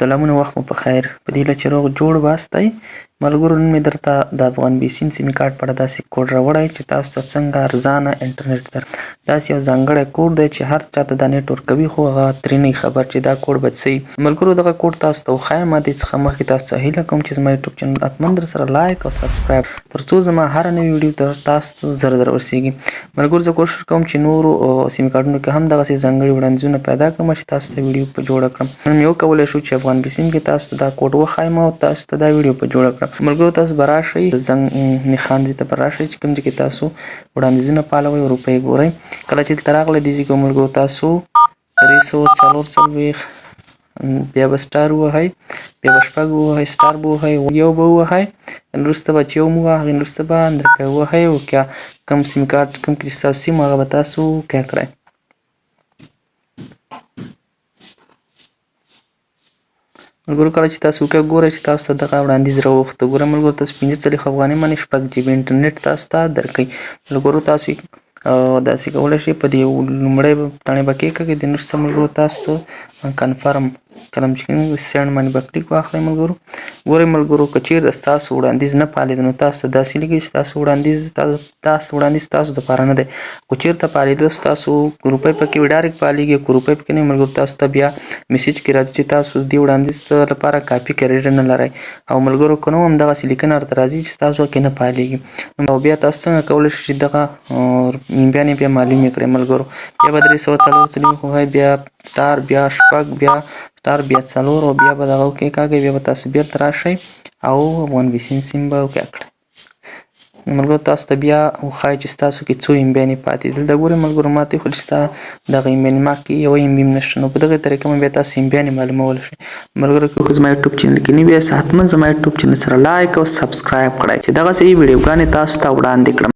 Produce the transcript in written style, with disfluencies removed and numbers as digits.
سلامونه وخت مو په خیر په دې هیله چې روغ جوړ واستئ. ملګرو نن مې درته د افغان بیسیم سیم کارت په اړه داسې کوډ راوړی چې تاسو ته څنګه ارزانه انټرنیټ در داسې یو ځانګړی کوډ دی چې هر چاته دا نیټ ورکوي خو هغه ترې نه خبر چې دا کوډ به څه وي. ملګرو دغه کوډ تاسو ته وښایم. دې څخه مخکې تاسو ته هیله کوم چې زما یوټیوب چینل حتما در سره لایک او سبسکرایب تر څو زما هره نوې ویډیو تر تاسو ته زر در ورسیږي. ملګرو زه کوشش کوم چې نورو سیم کارتونو کې هم دغسې ځانګړي وړاندیزونه پیدا کړم چې تاسو ته ویډیو په جوړه کړم. نن مې وکولی شو چې افغان بیسیم کې تاسو ته دا کوډ وښایم او تاسو ته دا ویډیو په جوړه کړم. ملګرو تاسو به راشئ د زنګ نښان ځای ته به راشئ چې کوم ځای کې تاسو وړاندیزونه فعالوئ او روپۍ ګورئ. کله چې دلته راغلئ دې ځای کې ملګرو تاسو 344 بیا به سټار ووهئ، بیا به شپږ ووهئ، سټار به ووهئ، یو به ووهئ، وروسته به چې یو مو ووهه هغې وروسته به اندرکه ووهئ او که کوم سیم کارت کوم کې چې ستاسو سیم هغه به تاسو کیا کړئ. ملګرو کله چې تاسو وکړئ ګورئ چې تاسو ته دغه وړاندیز راوخته. ګوره ملګرو تاسو 45 افغانۍ باندې 6 جي بي انټرنیټ تاسو ته درکوي. ملګرو تاسو داسې کولی شئ په دې لومړی تڼۍ به کېکاږئ، د نور څه ملګرو تاسو کنفرم کلم چې سینډ باندې به کلیک واخلئ. ملګرو ګورئ ملګرو که چېرته ستاسو وړاندیز نه فعالېده نو تاسو ته داسې لیکي چې ستاسو وړاندیز تاسو وړاندیز ستاسو دپاره نه دی. که چېرته فعالېده ستاسو روپۍ پکې وي ډایرکټ فعالېږي، که روپۍ پکې نه وي ملګرو تاسو ته بیا میسج کې راځي چې تاسو دې وړاندیز لپاره کافي کریډټ نه لرئ. او ملګرو که نه همدغسې لیکنه درته راځي چې ستاسو کې نه فعالېږي. او بیا تاسو څنګه کولی شئ چې دغه بیا بیا معلومې کړئ. ملګرو بیا به 344 ووهئ، بیا سټار، بیا شپږ، بیا سټار، بیا څلور او بیا به دغه وکېکاږئ. بیا به تاسو بېرته راشئ او افغان بیسیم سیم به وکې کړئ. ملګرو تاسو ته بیا وښایي چې ستاسو کې څو ایم بیانې پاتې دي. دلته ګورئ ملګرو ماته وښودل چې ستا دغه ایم بیانې ما کې یوه ایم بي هم نشته، نو په دغې طریقه باندې بیا تاسو ایم بیانې معلومولی شئ. ملګرو که زما یوټیوب چینل کې نوي یاست حتما زما یوټیوب چینل سره لایک او سبسکرایب کړئ چې دغسې ویډیوګانې تاسو ته وړاندې کړم.